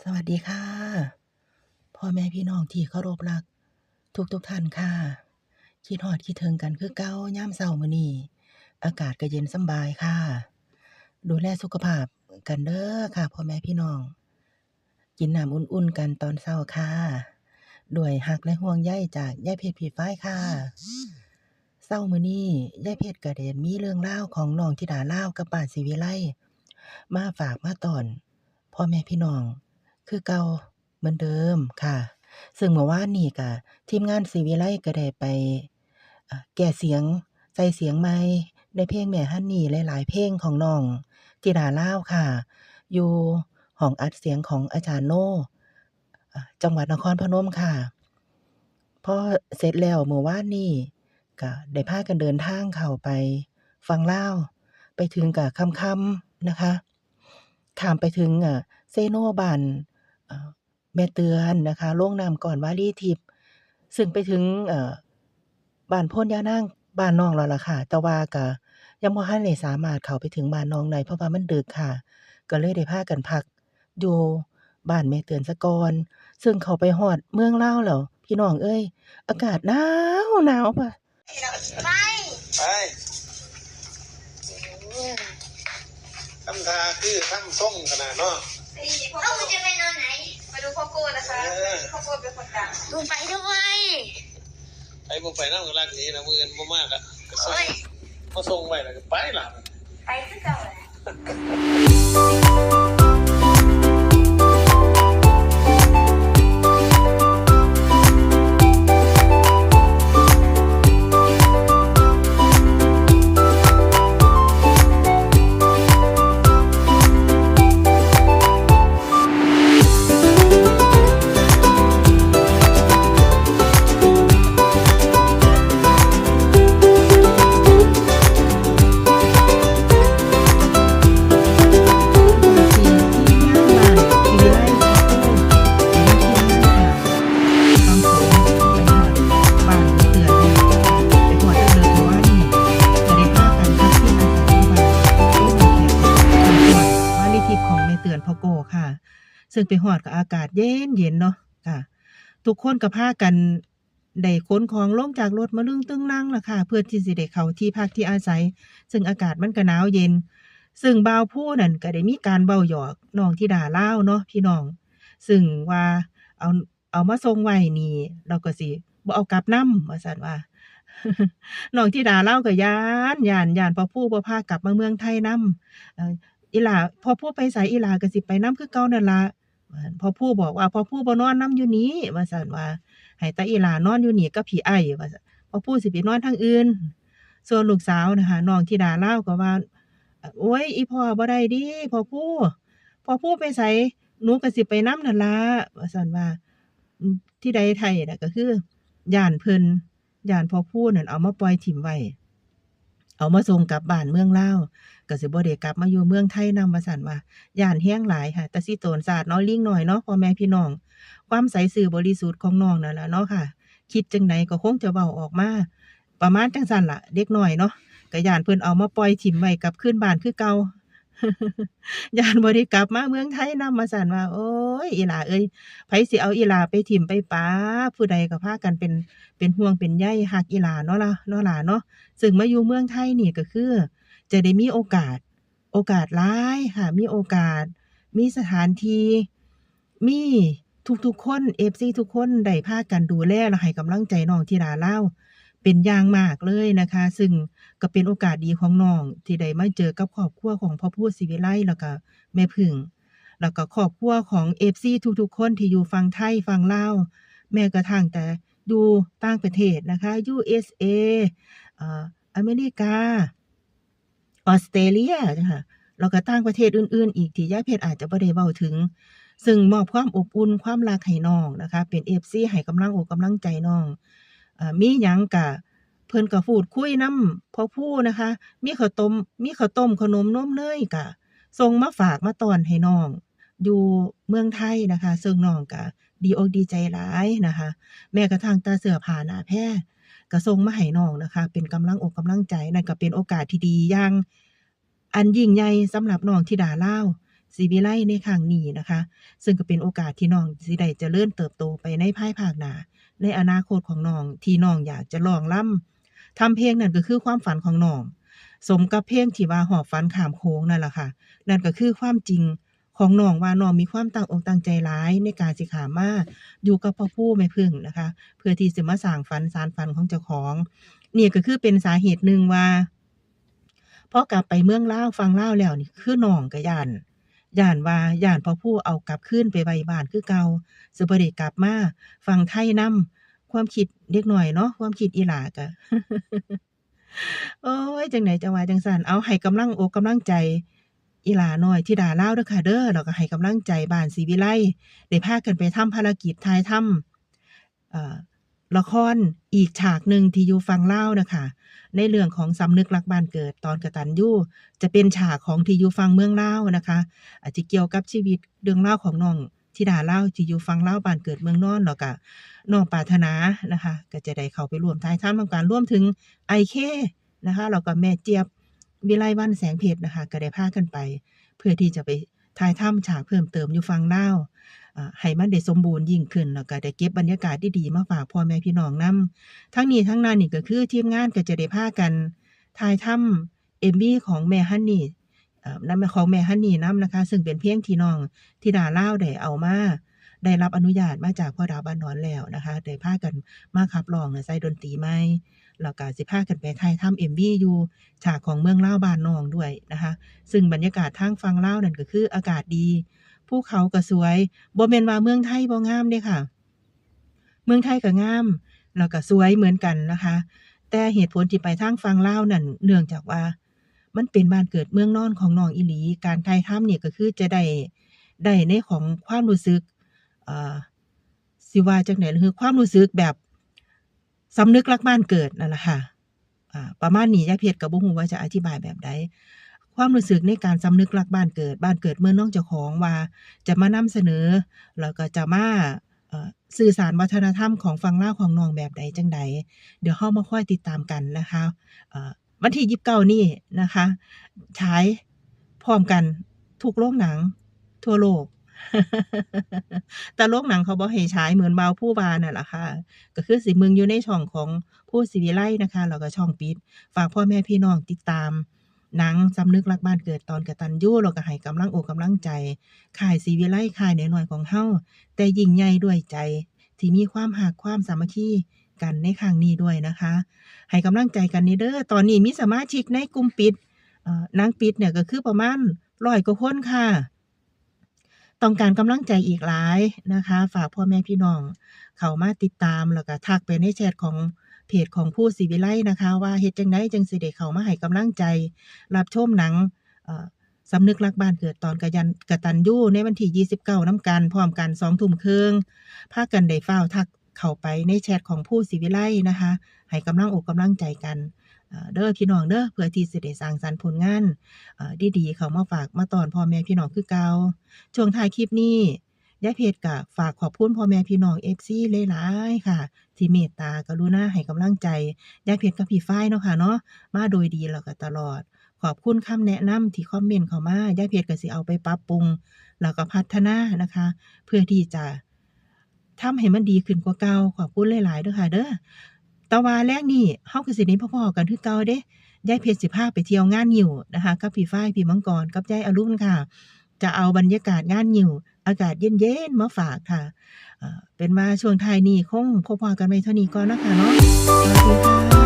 ສະຫວັດດີຄ່ະ ພໍ່ແມ່ພີ່ນ້ອງທີ່ເຄົາລົບຮັກທຸກໆທ່ານຄ່ະ. ຄິດຮອດຄິດເຖິງກັນຄືເກົ່າ ຍາມເຊົ້າມື້ນີ້ ອາກາດກໍເຢັນສຳບາຍຄ່ະ. ດູແລສຸຂະພາບກັນເດີຄ່ະ ພໍ່ແມ່ພີ່ນ້ອງ. ກິນນ້ຳອຸ່ນໆກັນຕອນເຊົ້າຄ່ະ. ດ້ວຍຮັກ ແລະ ຫ່ວງໃຍຈາກຍາຍເພັດ ພຣີຟາຍຄ່ະ. ເຊົ້າມື້ນີ້ ຍາຍເພັດກໍໄດ້ມີເລື່ອງລາວຂອງນ້ອງທິດາລາວກັບບ້ານສີວິໄລ ມາຝາກມາຕ້ອນພໍ່ແມ່ພີ່ນ້ອງຄືເກົ່າເໝືອນເດີມຄ່ະ. ເຊິ່ງເມື່ອວານນີ້ກໍທີມງານສີວິໄລກໍໄດ້ໄປ ເອີ ແກ້ສຽງ ໃສ່ສຽງໃໝ່ໃນເພງແມ່ຮັນນີ ຫຼາຍໆເພງຂອງນ້ອງທິດາລາວຄ່ະ ຢູ່ຫ້ອງອັດສຽງຂອງອາຈານໂນ ເອີ ຈັງຫວັດນະຄອນພະນົມຄ່ະ. ພໍເສັດແລ້ວມື້ວານນີ້ ກະໄດ້ພາກັນເດີນທາງເຂົ້າໄປຝັ່ງລາວ ໄປເຖິງກະຄ່ຳໆ ນະຄະ ຂ້າມໄປເຖິງ ເອີ ເຊໂນ ບ້ານ ເອີ ແມ່ເຕືອນນະຄະ ລົງນ້ຳກ້ອນວາລີທິບ ເຊິ່ງໄປເຖິງ ເອີ ບ້ານໂພນຍານາງ ບ້ານນ້ອງແລ້ວລະຄ່ະ ແຕ່ວ່າກະຍັງບໍ່ທັນໄດ້ສາມາດເຂົ້າໄປເຖິງບ້ານນ້ອງໄດ້ ເພາະວ່າມັນດຶກຄ່ະ ກໍເລີຍໄດ້ພາກັນພັກ ຢູ່ບ້ານແມ່ເຕືອນສະກ່ອນ ເຊິ່ງເຂົ້າໄປຮອດເມືອງລາວແລ້ວ ພີ່ນ້ອງເອີຍ ອາກາດໜາວໆ ໄປ ໄປ ທຳທ່າຄືທຳຊົງຂະໜາດເນາະ. ເອົ້າ ຈະໄປນອນໃນ? ມາດູພໍ່ໂກ້ນະຄະ ເອີ ພໍ່ໂກ້ເປັນຄົນກາງ. ບໍ່ໄປດ້ວຍ. ໃຜບໍ່ໄປນຳກໍລັກໜີລະ ມື້ອື່ນບໍ່ມາລະ ກໍສົ່ງ ໂອ້ຍ ມາສົ່ງໄວ້ລະກໍໄປລະ ໄປຄືເກົ່າແຫຼະ. ບ້ານເຮືອນ ໄປຮອດເລິກໆ ເມື່ອວານນີ້ ກໍໄດ້ພາກັນພັກພິງອາໄສຢູ່ບ້ານໂພນຍານາງ ໄປຮອດວາລີທິບຂອງແມ່ເຕືອນພໍ່ໂກ້ຄ່ະ ເຊິ່ງໄປຮອດກໍອາກາດເຢັນໆ ເນາະ ກໍທຸກຄົນກໍພາກັນໄດ້ຂົນຂອງລົງຈາກລົດມະລຶງຕຶງນັງລະຄ່ະ ເພື່ອທີ່ຊິໄດ້ເຂົ້າທີ່ພັກທີ່ອາໄສ ເຊິ່ງອາກາດມັນກໍໜາວເຢັນ ເຊິ່ງບ່າວພູນັ້ນກໍໄດ້ມີການເວົ້າຫຍອກນ້ອງທິດາລາວເນາະ ພີ່ນ້ອງ ເຊິ່ງວ່າເອົາ ເອົາມາສົ່ງໄວ້ນີ້ ແລ້ວກໍຊິບໍ່ເອົາກັບນຳ ວ່າຊັ້ນວ່າ. ນ້ອງທິດາລາວກໍຢ້ານ ຢ້ານ ຢ້ານພໍ່ພູບໍ່ພາກັບມາເມືອງໄທນຳ. ເອີ ອີ່ຫຼ້າ ພໍ່ພູໄປໃສ ອີ່ຫຼ້າກໍຊິໄປນຳຄືເກົ່ານັ້ນລະ. ພໍ່ພູບອກວ່າ ພໍ່ພູບໍ່ນອນນຳຢູ່ນີ້ ວ່າຊັ້ນວ່າ ໃຫ້ແຕ່ອີ່ຫຼ້ານອນຢູ່ນີ້ກັບພີ່ໄອ້ ວ່າຊັ້ນ ພໍ່ພູຊິໄປນອນທາງອື່ນ. ສ່ວນລູກສາວນະຄະ ນ້ອງທິດາລາວກໍວ່າ ໂອ້ຍ ອີ່ພໍ່ບໍ່ໄດ້ເດ ພໍ່ພູ ພໍ່ພູໄປໃສ ໜູກໍຊິໄປນຳນັ້ນລະ ວ່າຊັ້ນວ່າ. ອືມ ທີ່ໃດໄທນະ ກໍຄືຢ້ານເພິ່ນ ຢ້ານພໍ່ພູນັ້ນເອົາມາປ່ອຍຖິ້ມໄວ້ ເອົາມາສົ່ງກັບບ້ານເມືອງລາວ ກໍຊິບໍ່ໄດ້ກັບມາຢູ່ເມືອງໄທນຳ ວ່າຊັ້ນວ່າ. ຢ້ານແຮງຫຼາຍຫາ ຕາຊິໂຕນຊາດເນາະ ລິງນ້ອຍເນາະ ພໍ່ແມ່ພີ່ນ້ອງ. ຄວາມໃສຊື່ບໍລິສຸດຂອງນ້ອງນັ້ນລະເນາະຄ່ະ ຄິດຈັ່ງໃດກໍຄົງຈະເວົ້າອອກມາ ປະມານຈັ່ງຊັ້ນລະ ເດັກນ້ອຍເນາະ ກໍຢ້ານເພິ່ນເອົາມາປ່ອຍຖິ້ມໄວ້ກັບຄືນບ້ານຄືເກົ່າ ຢ້ານບໍ່ໄດ້ກັບມາເມືອງໄທນຳ ວ່າຊັ້ນວ່າ. ໂອ້ຍ ອີ່ຫຼ້າເອີຍ ໃຜຊິເອົາອີ່ຫຼ້າໄປຖິ້ມໄປປະ ຜູ້ໃດກໍພາກັນເປັນ ເປັນຫ່ວງເປັນໃຍຮັກອີ່ຫຼ້າເນາະລະ ເນາະຫຼ້າເນາະ. ເຊິ່ງມາຢູ່ເມືອງໄທນີ້ກໍຄືຈະໄດ້ມີໂອກາດ ໂອກາດຫຼາຍຄ່ະ ມີໂອກາດ ມີສະຖານທີ່ ມີທຸກໆຄົນ ເອັຟຊີທຸກຄົນໄດ້ພາກັນດູແລ ແລະ ໃຫ້ກຳລັງໃຈນ້ອງທິດາລາວເປັນຢ່າງມາກເລີຍນະຄະ. ເຊິ່ງກໍເປັນໂອກາດດີຂອງນ້ອງທີ່ໄດ້ມາເຈີກັບຄອບຄົວຂອງພໍ່ພູ ສີວິໄລ ແລ້ວກໍແມ່ຜຶ່ງ ແລ້ວກໍຄອບຄົວຂອງເອັຟຊີທຸກໆຄົນທີ່ຢູ່ຝັ່ງໄທ ຝັ່ງລາວ ແມ້ກະທັ່ງແຕ່ຢູ່ຕ່າງປະເທດນະຄະ ຢູເອັສເອ ເອີ ອາເມລິກາ ອອສເຕຣເລຍນະຄະ ແລ້ວກໍຕ່າງປະເທດອື່ນໆອີກທີ່ຍາຍເພັດອາດຈະບໍ່ໄດ້ເວົ້າເຖິງ ເຊິ່ງມອບຄວາມອົບອຸ່ນ ຄວາມຮັກໃຫ້ນ້ອງນະຄະ ເປັນເອັຟຊີໃຫ້ກຳລັງອົກກຳລັງໃຈນ້ອງ. ເອີ ມີຫຍັງກະເພິ່ນກໍພູດຄຸຍນຳພໍ່ພູນະຄະ ມີເຂົ້າຕົ້ມ ມີເຂົ້າຕົ້ມ ເຂົ້າໜົມ ນົມເນີຍ ກະສົ່ງມາຝາກມາຕ້ອນໃຫ້ນ້ອງ ຢູ່ເມືອງໄທນະຄະ ເຊິ່ງນ້ອງກະດີອົກດີໃຈຫຼາຍນະຄະ. ແມ້ກະທັ່ງແຕ່ເສື້ອຜ້າໜ້າແພກະສົ່ງມາໃຫ້ນ້ອງນະຄະ ເປັນກຳລັງອົກກຳລັງໃຈ. ນັ້ນກະເປັນໂອກາດທີ່ດີຢ່າງອັນຍິ່ງໃຫຍ່ສຳລັບນ້ອງທິດາລາວ ສີວິໄລໃນຄັ້ງນີ້ນະຄະ ເຊິ່ງກໍເປັນໂອກາດທີ່ນ້ອງຊິໄດ້ຈະເລີນເຕີບໂຕໄປໃນພາຍພາກໜ້າ ໃນອະນາຄົດຂອງນ້ອງ ທີ່ນ້ອງຢາກຈະຮ້ອງລຳທຳເພງ ນັ້ນກໍຄືຄວາມຝັນຂອງນ້ອງ ສົມກັບເພງທີ່ວ່າຫອບຝັນຂ້າມໂຂງນັ້ນລະຄ່ະ. ນັ້ນກໍຄືຄວາມຈິງຂອງນ້ອງວ່າ ນ້ອງມີຄວາມຕັ້ງອົກຕັ້ງໃຈຫຼາຍໃນການຊິຂ້າມມາຢູ່ກັບພະພູແມ່ເພິ່ງນະຄະ ເພື່ອທີ່ຈະມາສ້າງຝັນ ສານຝັນຂອງເຈົ້າຂອງ. ນີ້ກໍຄືເປັນສາເຫດໜຶ່ງວ່າ ພໍກັບໄປເມືອງລາວ ຝັ່ງລາວແລ້ວນີ້ ຄືນ້ອງກໍຢ້ານ ຢ້ານວ່າ ຢ້ານພະພູເອົາກັບຄືນໄປໄວ້ບ້ານຄືເກົ່າ ຊິບໍ່ໄດ້ກັບມາຝັ່ງໄທນຳ. ຄວາມຄິດເດັກນ້ອຍເນາະ ຄວາມຄິດອີ່ຫຼ້າກໍ ໂອ້ຍ ຈັ່ງໃດຈະວ່າຈັ່ງຊັ້ນ. ເອົາ ໃຫ້ກຳລັງອົກກຳລັງໃຈອີ່ຫຼ້ານ້ອຍທິດາລາວເດີຄ່ະເດີ ແລ້ວກໍໃຫ້ກຳລັງໃຈບ້ານສີວິໄລ ໄດ້ພາກັນໄປທຳພາລະກິດຖ່າຍທຳ ເອີ ລະຄອນອີກສາກໜຶ່ງທີ່ຢູ່ຝັ່ງລາວນະຄະ ໃນເລື່ອງຂອງສຳນຶກຮັກບ້ານເກີດ ຕອນກະຕັນຍູ ຈະເປັນສາກຂອງທີ່ຢູ່ຝັ່ງເມືອງລາວນະຄະ ອາດຈະກ່ຽວກັບຊີວິດເລື່ອງລາວຂອງນ້ອງທິດາລາວທີ່ຢູ່ຝັ່ງລາວ ບ້ານເກີດເມືອງນອນ ແລ້ວກະນ້ອງປາດຖະໜານະຄະ ກໍຈະໄດ້ເຂົ້າໄປຮ່ວມຖ່າຍທຳນຳກັນ ລວມເຖິງອ້າຍເຄນະຄະ ແລ້ວກໍແມ່ຈຽບ ວິໄລວັນ ແສງເພັດນະຄະ ກໍໄດ້ພາກັນໄປ ເພື່ອທີ່ຈະໄປ ຖ່າຍທຳສາກເພີ່ມເຕີມຢູ່ຝັ່ງລາວ ເອີ ໃຫ້ມັນໄດ້ສົມບູນຍິ່ງຂຶ້ນ ແລ້ວກໍໄດ້ເກັບບັນຍາກາດດີໆມາຝາກພໍ່ແມ່ພີ່ນ້ອງນຳ. ທັງນີ້ທັງນັ້ນນີ້ກໍຄືທີມງານກໍຈະໄດ້ພາກັນຖ່າຍທຳເອັມວີຂອງແມ່ຮັນນີ ເອີ ນຳ ຂອງແມ່ຮັນນີນຳນະຄະ ເຊິ່ງເປັນເພງທີ່ນ້ອງທິດາລາວໄດ້ເອົາມາ ໄດ້ຮັບອະນຸຍາດມາຈາກພໍ່ດາວບ້ານດອນແລ້ວນະຄະ ໄດ້ພາກັນມາຂັບຮ້ອງ ແລະ ໃສ່ດົນຕີໃໝ່ ແລ້ວກໍຊິພາກັນໄປຖ່າຍທຳເອັມວີຢູ່ສາກຂອງເມືອງລາວບ້ານນ້ອງດ້ວຍນະຄະ. ເຊິ່ງບັນຍາກາດທາງຝັ່ງລາວນັ້ນກໍຄືອາກາດດີ ພູເຂົາກໍສວຍ ບໍ່ແມ່ນວ່າເມືອງໄທບໍ່ງາມເດ້ຄ່ະ ເມືອງໄທກໍງາມ ແລ້ວກໍສວຍເໝືອນກັນນະຄະ. ແຕ່ເຫດຜົນທີ່ໄປທາງຝັ່ງລາວນັ້ນ ເນື່ອງຈາກວ່າມັນເປັນບ້ານເກີດເມືອງນອນຂອງນ້ອງອີ່ຫຼີ ການຖ່າຍທຳນີ້ກໍຄືຈະໄດ້ ໄດ້ໃນຂອງຄວາມຮູ້ສຶກ ເອີ ຊິວ່າຈັ່ງໃດລະ ຄືຄວາມຮູ້ສຶກແບບສຳນຶກຮັກບ້ານເກີດນັ້ນລະຄ່ະ ອາ ປະມານນີ້. ຍາຍເພັດກໍບໍ່ຮູ້ວ່າຈະອະທິບາຍແບບໃດ ຄວາມຮູ້ສຶກໃນການສຳນຶກຮັກບ້ານເກີດ ບ້ານເກີດເມືອງນອນເຈົ້າຂອງ ວ່າຈະມານຳສະເໜີ ແລ້ວກໍຈະມາ ເອີ ສື່ສານວັດທະນະທຳຂອງຝັ່ງລາວຂອງນ້ອງແບບໃດຈັ່ງໃດ ດຽວເຮົາມາຄອຍຕິດຕາມກັນນະຄະ. ເອີ ວັນທີຊາວເກົ້ານີ້ນະຄະ ສາຍ ພ້ອມກັນທຸກໂຮງໜັງທົ່ວໂລກ ແຕ່ໂຮງໜັງເຂົາບໍ່ໃຫ້ສາຍເໝືອນບ່າວພູວ່ານັ້ນລະຄ່ະ ກໍຄືຊິເບິ່ງຢູ່ໃນຊ່ອງຂອງພູສີວິໄລນະຄະ ແລ້ວກໍຊ່ອງປິດ. ຝາກພໍ່ແມ່ພີ່ນ້ອງຕິດຕາມໜັງສຳນຶກຮັກບ້ານເກີດຕອນກະຕັນຍູ ແລ້ວກໍໃຫ້ກຳລັງອົກກຳລັງໃຈຄ້າຍສີວິໄລ ຄ້າຍນ້ອຍໆຂອງເຮົາ ແຕ່ຍິ່ງໃຫຍ່ດ້ວຍໃຈ ທີ່ມີຄວາມຮັກຄວາມສາມັກຄີກັນໃນຄັ້ງນີ້ດ້ວຍນະຄະ. ໃຫ້ກຳລັງໃຈກັນແດ່ເດີ. ຕອນນີ້ມີສະມາຊິກໃນກຸ່ມປິດ ເອີ ໜັງປິດເນຍ ກໍຄືປະມານຮ້ອຍກວ່າຄົນຄ່ະ. ຕ້ອງການກຳລັງໃຈອີກຫຼາຍນະຄະ. ຝາກພໍ່ແມ່ພີ່ນ້ອງເຂົ້າມາຕິດຕາມ ແລ້ວກໍທັກໄປໃນແຊັດຂອງເພຈຂອງພູສີວິໄລນະຄະ ວ່າເຮັດຈັ່ງໃດຈັ່ງຊິໄດ້ເຂົ້າມາໃຫ້ກຳລັງໃຈ ຮັບຊົມໜັງ ເອີ ສຳນຶກຮັກບ້ານເກີດຕອນກະຍັນ ກະຕັນຍູ ໃນວັນທີຊາວເກົ້ານຳກັນ ພ້ອມກັນ ສອງທຸ່ມເຄິ່ງ ພາກັນໄດ້ຟ້າວທັກເຂົ້າໄປໃນແຊັດຂອງພູສີວິໄລນະຄະ ໃຫ້ກຳລັງອົກກຳລັງໃຈກັນ ເອີ ເດີພີ່ນ້ອງເດີ ເພື່ອທີ່ຊິໄດ້ສ້າງສັນຜົນງານ ເອີ ດີໆເຂົ້າມາຝາກມາຕ້ອນພໍ່ແມ່ພີ່ນ້ອງຄືເກົ່າ. ຊ່ວງທ້າຍຄລິບນີ້ ຍາຍເພັດກະຝາກຂອບຄຸນພໍ່ແມ່ພີ່ນ້ອງເອັຟຊີຫຼາຍໆຄ່ະ ທີ່ເມດຕາກະລຸນາໃຫ້ກຳລັງໃຈຍາຍເພັດກັບພີ່ຝ້າຍເນາະຄ່ະເນາະ ມາໂດຍດີແລ້ວກະຕະຫຼອດ. ຂອບຄຸນຄຳແນະນຳທີ່ຄອມເມັນເຂົ້າມາ ຍາຍເພັດກະຊິເອົາໄປປັບປຸງ ແລ້ວກະພັດທະນານະຄະ ເພື່ອທີ່ຈະ ທຳໃຫ້ມັນດີຂຶ້ນກວ່າເກົ່າ. ຂອບຄຸນຫຼາຍໆເດີຄ່ະເດີ. ແຕ່ວ່າແລງນີ້ເຮົາກໍຊິໄດ້ພໍ້ກັນຄືເກົ່າເດ້. ຍາຍເພັດຊິພາໄປທ່ຽວງານງິ້ວນະຄະ ກັບພີ່ຝ້າຍ ພີ່ມັງກອນ ກັບຍາຍອະລຸນຄ່ະ. ຈະເອົາບັນຍາກາດງານງິ້ວ ອາກາດເຢັນໆມາຝາກຄ່ະ. ເອີ ເປັນວ່າຊ່ວງທ້າຍນີ້ຄົງພົບພໍ້ກັນໄວ້ເທົ່ານີ້ກ່ອນເນາະຄ່ະເນາະ. ສະຫວັດດີຄ່ະ.